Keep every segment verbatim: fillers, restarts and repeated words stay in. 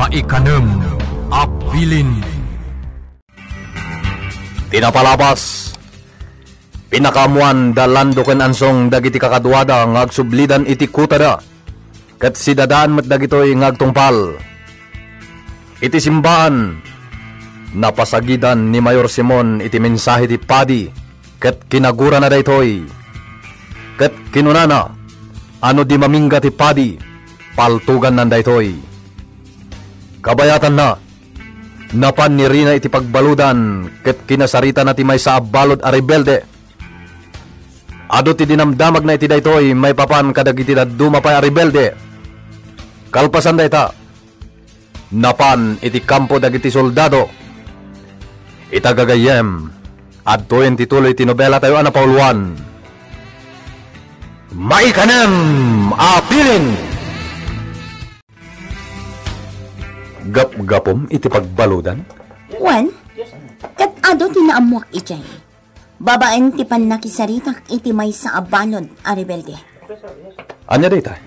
Maikanem a bilin. Ti napalabas, pinakaammoan da Lando ken Ansong dagiti kakaduada nga agsublidan iti kutada, ket sidadaan met dagitoy nga agtungpal. Iti simbaan, napasagidan ni Mayor Simon iti mensahe ti padi ket kinagurana daytoy. Ket kinunana a no di mamingga ti padi, paltugannan daytoy. Kabayatanna, napan ni Rina iti pagbaludan ket kinasaritana ti maysa a balud a rebelde. Adu ti dinamdamagna iti daytoy maipapan kadagiti dadduma pay a rebelde. Kalpasan dayta, napan iti kampo dagiti soldado. Ita gagayyem, adtoyen ti tuloy ti nobelatayo a napauluan. Maikanem a bilin. Gapgapum iti pagbaludan? Wen, ket adu ti naammuak idiay. Babaen ti pannakisaritak iti maysa a balud a rebelde. Ania dayta?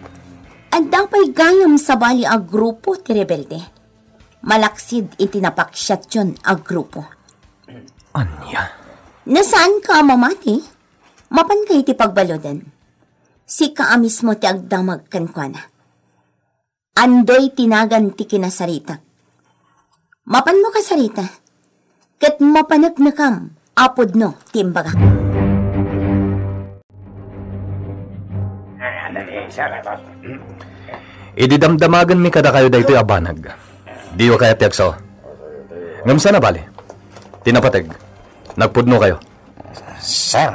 Adda pay gayam sabali a grupo ti rebelde. Malaksid iti napaksiatyon a grupo. Ania? No saanka a mamati, mapanka iti pagbaludan. Sika a mismo ti agdamag kenkuana. Andoy ti nagan ti kinasaritak. Mapanmo kasarita, ket mapaneknekam a pudno ti imbagak. Idi damdamagenmi kadakayo daytoy a banag, diyo kayat ti agsaw. Ngem saan a bale, ti napateg, nagpudnokayo. Sir.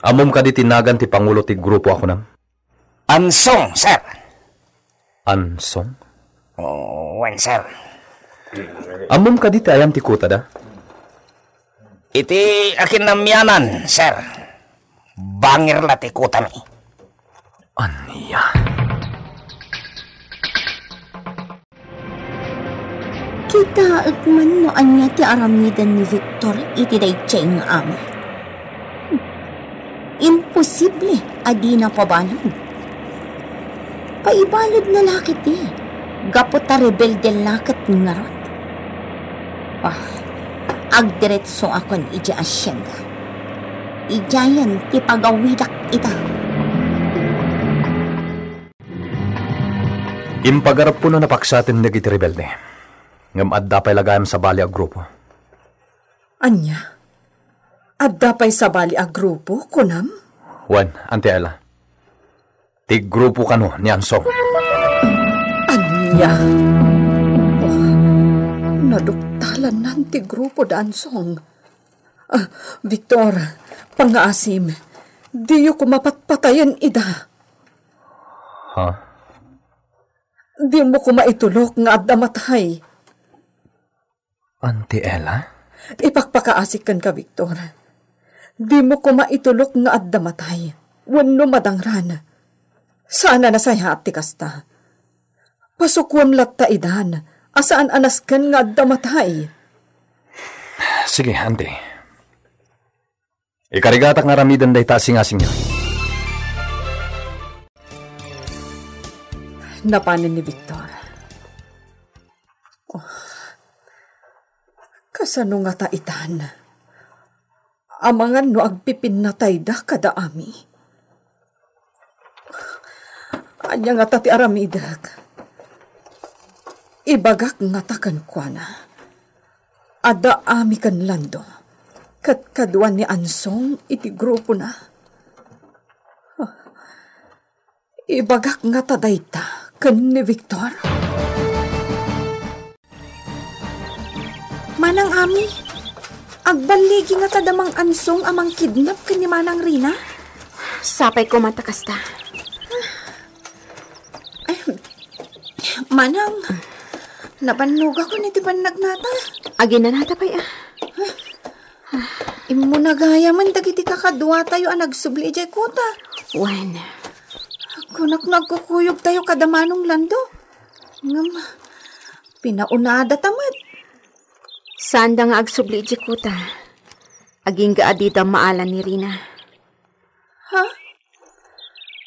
Ammom kadi ti nagan ti pangulo ti grupo a kunam? Ansong, sir. Ansong? Oh, wen, sir. Ammom kadi ti ayan ti kutada? Iti akin namianan, sir. Bangir la ti kutami. Ania? Kitaek man no ania ti aramiden ni Victor iti daydiay nga amin. Imposible a dina pabalud. Paibaludna la ketdi, gapu ta rebelde la ket ngarud. Ah, agdiretsoakon idiay asienda. Idiayen ti pagawidak ita. Impagarupko no napaksaten dagiti rebelde. Ngem adda pay la gayam sabali a grupo. Ania? Adda pay sabali a grupo, kunam? Wen, Auntie Ella. Ti grupo kano ni Ansong. Ania? Oh, naduktalannan ti grupo da Ansong. Ah, Victor, pangngaasim, diyo koma patpatayen ida. Ha? Dimo koma itulok nga adda matay. Auntie Ella? Ipakpakaasik kenka, Victor. Dimo koma itulok nga adda matay wenno madangran. Saan a nasayaat ti kasta. Pasukuem latta idan a saan a nasken nga adda matay. Sige, Auntie. Ikarigatak nga aramiden dayta a singasingyo. Napanen ni Victor. Oh, kasano ngata itan? Amangan no agpipinnatayda kada ami. Ania ngata ti aramidek? Ibagak ngata kenkuana. Adda ami ken Lando, ket kadua ni Ansong iti grupona. Ibagak ngata dayta ken ni Victor. Manang Ami, agballigi ngata da Mang Ansong a mangkidnap ken ni Manang Rina? Sapay koma ta kasta. Ay, Manang, nabannogakon iti bannagnata. Aginanata pay a. Immuna gayamen dagiti kakaduatayo a nagsubli idiay kuta. Wen. Kunak no agkukuyogtayo kada Manong Lando. Ngem, pinaunadata met. Saanda nga agsubli idiay kuta. Agingga a dida maala ni Rina. Ha?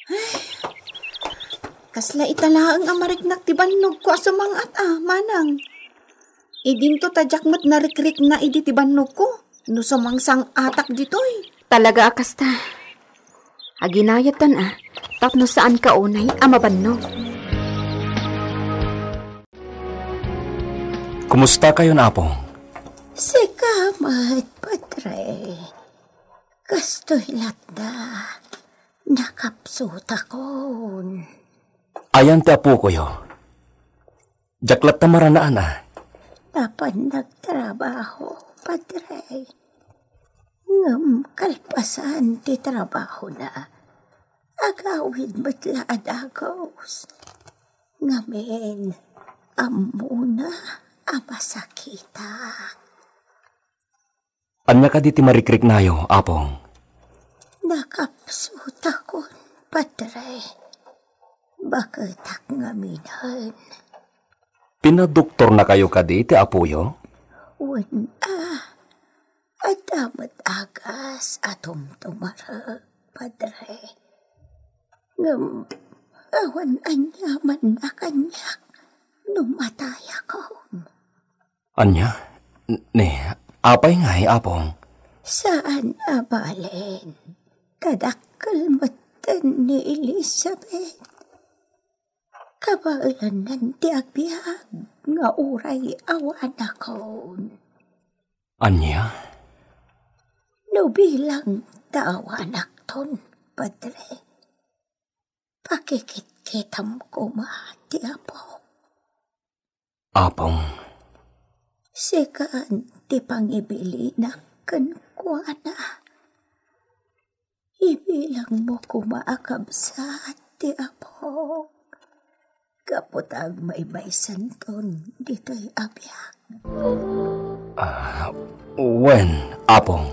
Ay. Kasla ita laeng a mariknak ti bannogko a sumang-at a, manang. Idinto ta diak met narikrikna idi ti bannogko, no sumangsang-atak ditoy. Talaga a kasta. Aginayatan a, tapno saanka unay a mabannog. Kumusta kayon, Apong? Sika met, Padre. Kastoy latda. Nakapsutakon. Ayan ti apokoyo. Diak latta maranaan a. Napan nagtrabaho, Padre. Ngem kalpasan ti trabahona, agawid met la a dagus. Ngamin, ammona a masakitak. Ania kadi ti marikriknayo, Apong? Nakapsutakon, Padre. Baketak ngaminen. Pinadoktornakayo kadi ti apoyo? Wen a, adda met agas a tumtumarek, Padre. Ngem awan aniamanna kaniak no matayakon. Ania? N-, ni, apay ngay, Apong? Saan a balen. Kadakkel metten ni Elizabeth. Kabaelannan ti agbiag nga uray awanakon. Ania? No bilang ta awanakton, Padre, pakikitkitam koma ti Apo. Apong. Sikan ti pangibilinak kenkuana. Ibilangmo koma a kabsat ti Apo. Gapu ta agmaymaysanton ditoy a biag. Ah, wen, Apong.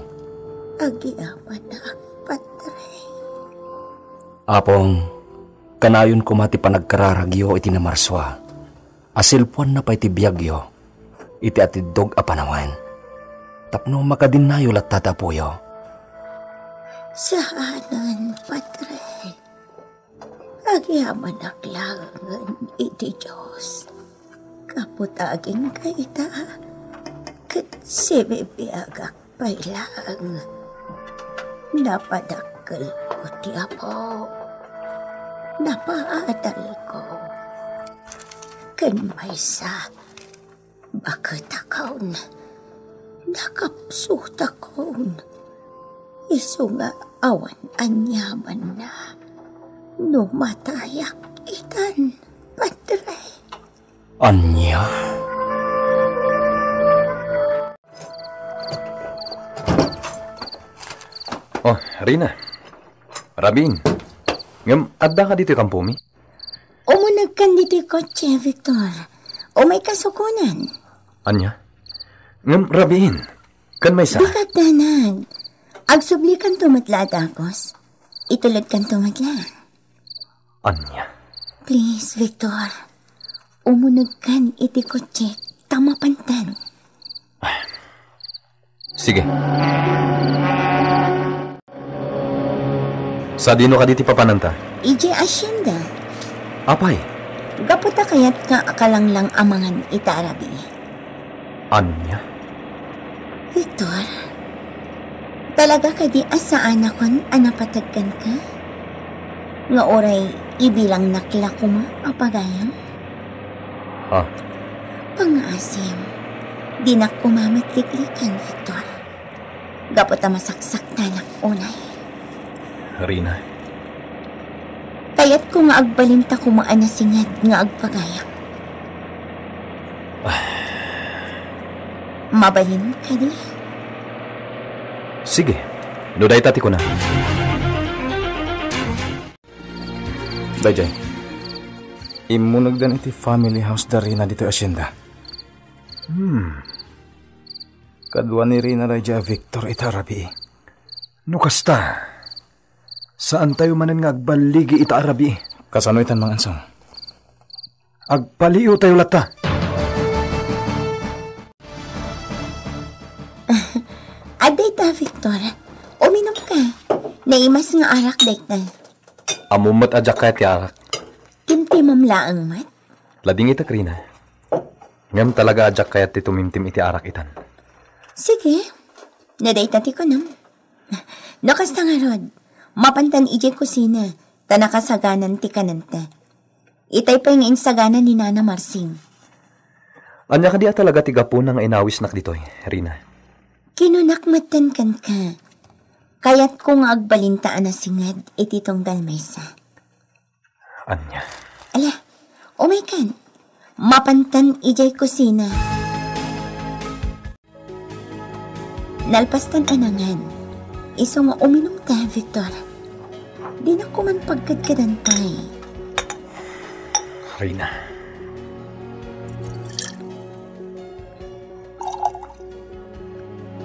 Agyamanak, Padre. Apong, kanayon koma ti panagkararagyo iti namarsua. Asilpuanna pay ti biagyo iti atiddog a panawen, tapno makadinnayo latta ti apoyo. Saanen, Padre. Agyamanak laengen iti Dios. Gapu ta agingga ita, ket sibibiagak pay laeng. Napadakkelko ti Apo. Napaadalko. Ken maysa, baketakon, nakapsutakon. Isu nga awan aniamanna no matayak itan, Padre. Ania? Oh, Rina. Rabin. Ngem, adda ka ditoy kampomi? Umunegkan ditoy kotse, Victor. Umay kasukonan. Ania? Ngem, Rabin. Kan maysa? Dika agdanag. Agsublikanto met la a dagus. Ituledkanto met la. Ania? Please, Victor. Umunegkan iti kotse ta mapantan. Sige. Sadino kadi ti papananta? Idiay asyenda. Apay? Gapu ta kayatka a kalanglang a mangan ita a rabii. Ania? Victor, talaga kadi a saanakon a napateg kenka? Nga uray ibilangnak la koma a pagayam? Ha? Pangngaasim, dinak koma met liklikan, Victor. Gapu ta masaksaktanak unay. Rina. Kayatko nga agbalinta koma a nasinged nga agpagayak. Mabalin kadi? Sige, no dayta ti kuna. Dayjay, immunegdan iti family house da Rina ditoy asyenda. Hmm. Kadua ni Rina dayjay a Victor ita a rabii. No kasta, saantayo manen nga agballigi ita a rabii. Kasano itan, Mang Ansong? Agpaliiwtayo latta. Adda ita, Victor. Uminumka. Naimas nga arak dayta. Ammom met a diak kayat ti arak. Kimti Imam laeng met? Ladingitek, Rina. Ngem talaga a diak kayat ti tumimtim iti arak itan. Sige. No dayta ti kunam. No kasta ngarud, mapantan idiay kusina, ta nakasaganan ti kananta. Itay pay nga insagana ni Nana Marsing. Ania kadi a talaga ti gapuna nga inawisnak ditoy, Rina? Kinunak metten kenka, kayatko nga agbalinta a nasinged iti tunggal maysa. Ania? Ala, umaykan. Mapantan idiay kusina. Nalpastan a nangan. Isu nga uminumta, Victor. Dinak koman pagkadkadan pay. Rina.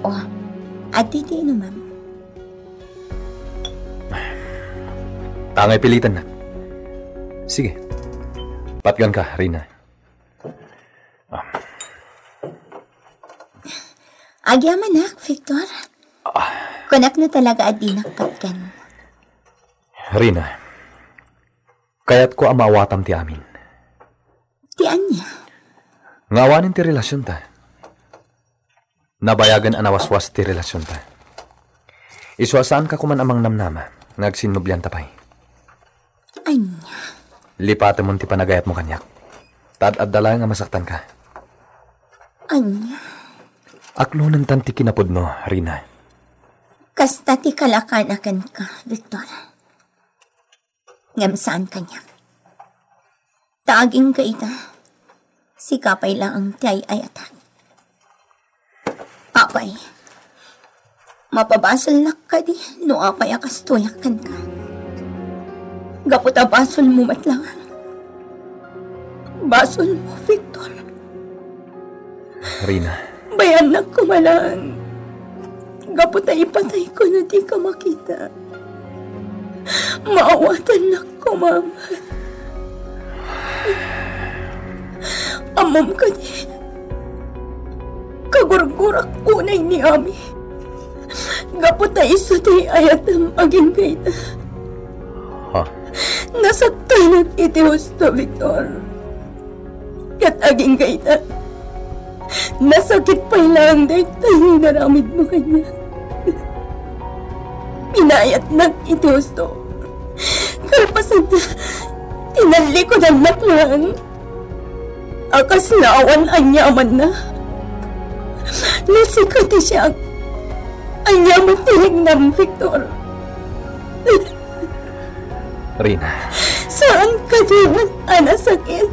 Oh, adda ti inumam. Tangay pilitannak. Sige. Patganka, Rina. Ah. Agyamanak, Victor. Ah. Kunak no talaga a dinak patgan. Rina, kayatko a maawatam ti amin. Ti ania? Nga awanen ti relasionta. Nabayagen a nawaswas ti relasionta. Isu a saanka koman a mangnamnama nga agsinnublianta pay. Ania? Lipatemon ti panagayatmo kaniak. Ta ad-adda laeng a masaktanka. Ania? Aklonentan ti kinapudno, Rina. Kasta ti kalakana kenka, Victor. Ngem saan kaniak. Ta agingga ita, sika pay laeng ti ay-ayatek. Apay, mapabasolnak kadi no apay a kastoyak kenka? Gapu ta basolmo met laeng. Basolmo, Victor. Rina. Bayannak koma laeng. Gapu ta ipatayko no dika makita. Maawatannak koma. Ammom kadi, kagurgurak unay ni Ami. Gapu ta isu ti ayatem agingga ita. Ha? Nasaktanak iti husto, Victor. Ket agingga ita, nasakit pay laeng daytoy nga inaramidmo kaniak. Pinayatnak iti husto. Kalpasanda, tinallikudannak laeng. A kasla awan aniamanna. No sika ti siak, ania met ti rignam, Victor? Rina. Saan kadi met a nasakit?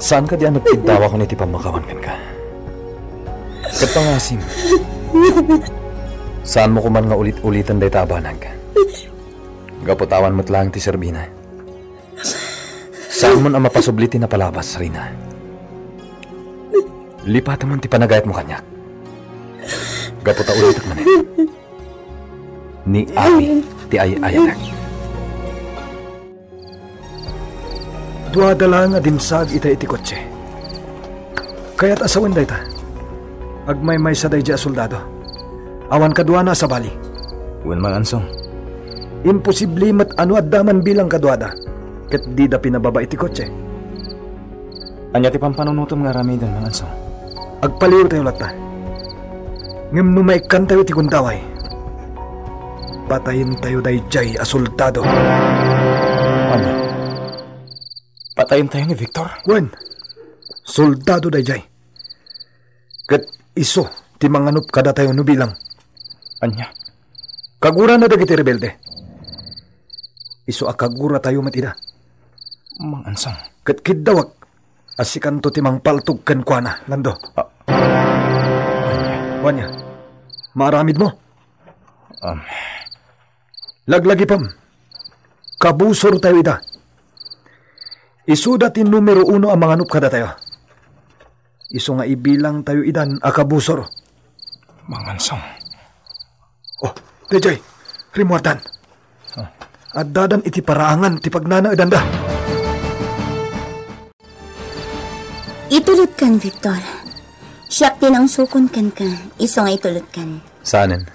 Saan kadi a nagtiddawakon iti pammakawan kenka? Ket pangasim, saanmo koman nga ulit-uliten dayta a banag. Gapu ta awan met laeng ti serbina. Saanmon a mapasubli ti napalabas, Rina. Lipatemon ti panagayatmo kaniak. Gapu ta ulitek manen. Ni Abby ti ay-ayatek. Duada laeng a dimsaag ita iti kotse. Kayat a sawen dayta. Agmaymaysa daydiay a soldado. Awan kaduana a sabali. Wen, Mang Ansong. Imposible met a no adda man bilang kaduada, ket dida pinababa iti kotse. Ania ti pampanunotem nga aramiden, Mang Ansong? Agpaliwtayo latta. Ngem no maikkantayo iti gundaway, patayentayo daydiay a soldado. Ania? Patayentayo ni Victor? Wen, soldado daydiay. Ket isu ti manganup kadatayo no bilang. Ania? Kagurana dagiti rebelde. Isu a kaguratayo met ida. Mang Ansong. Ket kiddawak a sikanto ti mangpaltog kenkuana, Lando. Ah. Ania? Ania? Maaramidmo? Um. Laglagipem. Kabusortayo ida. Isuda ti numero uno a manganup kadatayo. Isu nga ibilangtayo idan a kabusor. Mang Ansong. Oh, daydiay, rimmuardan. Ah. Addadan iti paraangan ti pagnanaedanda. Itulodkan, Victor. Siak ti nangsukon kenka, isu nga itulodkan. Saanen.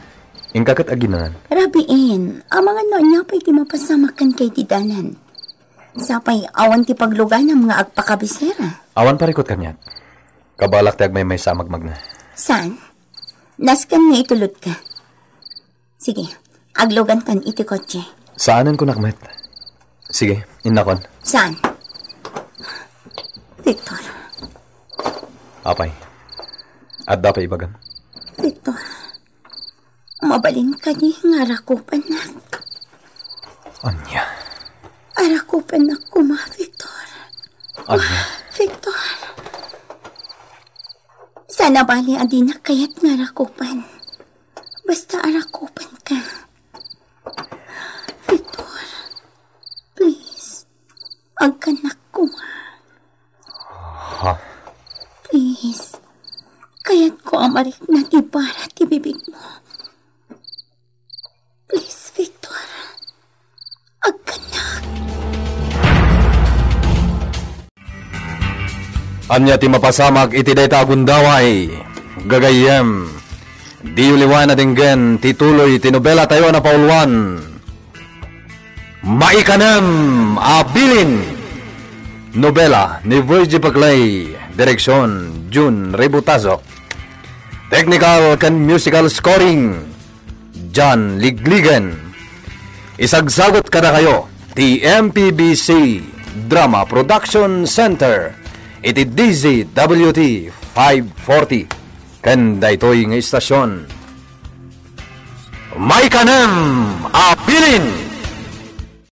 Inka ket aginaan. Rabiin, amangan no ania pay ti mapasamak kenka iti dalan. Sapay awan ti pagluganam nga agpakabisera. Awan parikut kaniak. Kabalak ti agmaymaysa a magmagna. Saan? Nasken nga itulodka. Sige, aglugankan iti kotse. Saanen kunak met. Sige, innakon. Saan? Victor. Apay, adda pay ibagam? Victor, mabalin kadi nga arakupennak? Ania? Arakupennak koma, Victor. Ania? Victor. Saan a bale a dinak kayat nga arakupen. Basta arakupenka. Victor, please, agkannak koma. Ha? Please, kayatko a marikna ti bara ti bibigmo. Please, Victor, agkannak. Ania ti mapasamak iti dayta a gundaway, gagayyem? Diyo liwan a denggen ti tuloy ti nobela tayo a napauluan, Maikanem a Bilin. Nobela ni Virgie Paclay, direksion Jun Ributazo. Technical ken musical scoring, John Ligligen. Isagsagut kadakayo ti M P B C Drama Production Center iti D Z W T five forty. Ken daytoy nga istasion, Maikanem a Bilin.